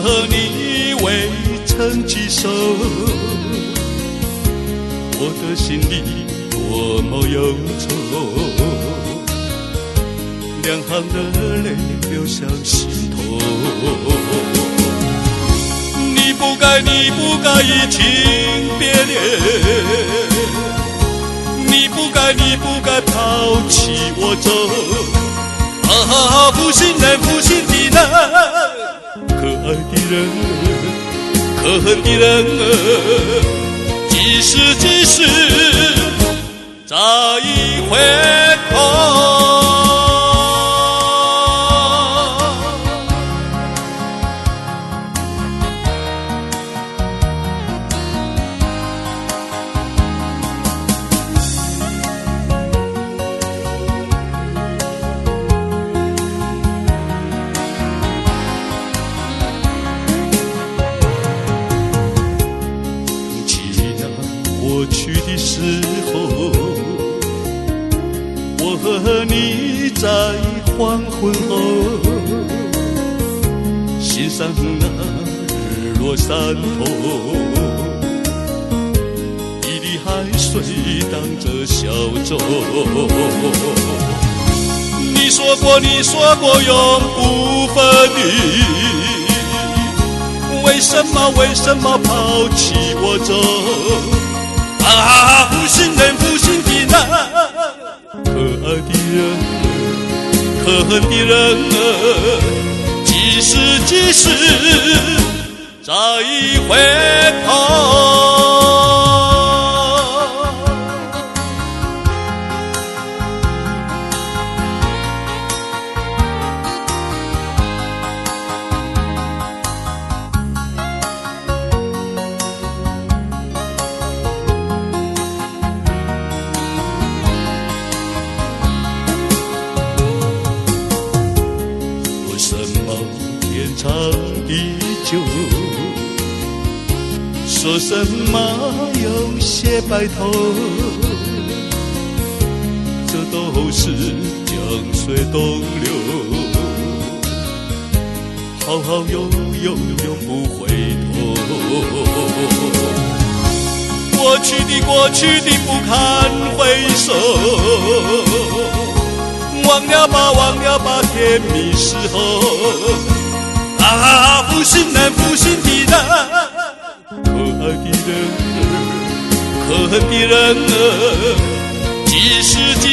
和你未曾聚首，我的心里多麼憂愁，兩行熱淚流向心頭。你不該，你不該移情別戀，你不該，你不該拋棄我走。啊，負心人，負心的人，可愛的人，可恨的人兒，幾時幾時再回頭。過去的時候，我和你在黃昏後，欣賞那日落山頭，一粒海水蕩著小舟。你說過，你說過永不分離，為什麼，為什麼拋棄我走？啊，負心人，負心的人，可愛的人，可恨的人兒，幾時幾時再回頭。說什麼天長地久，說什麼有些白頭，這都是江水東流，浩浩悠悠永不回頭。過去的過去的不堪回首，忘了吧，忘了吧，甜蜜時候。啊，負心人，負心的人，可愛的人兒，可恨的人兒，幾時幾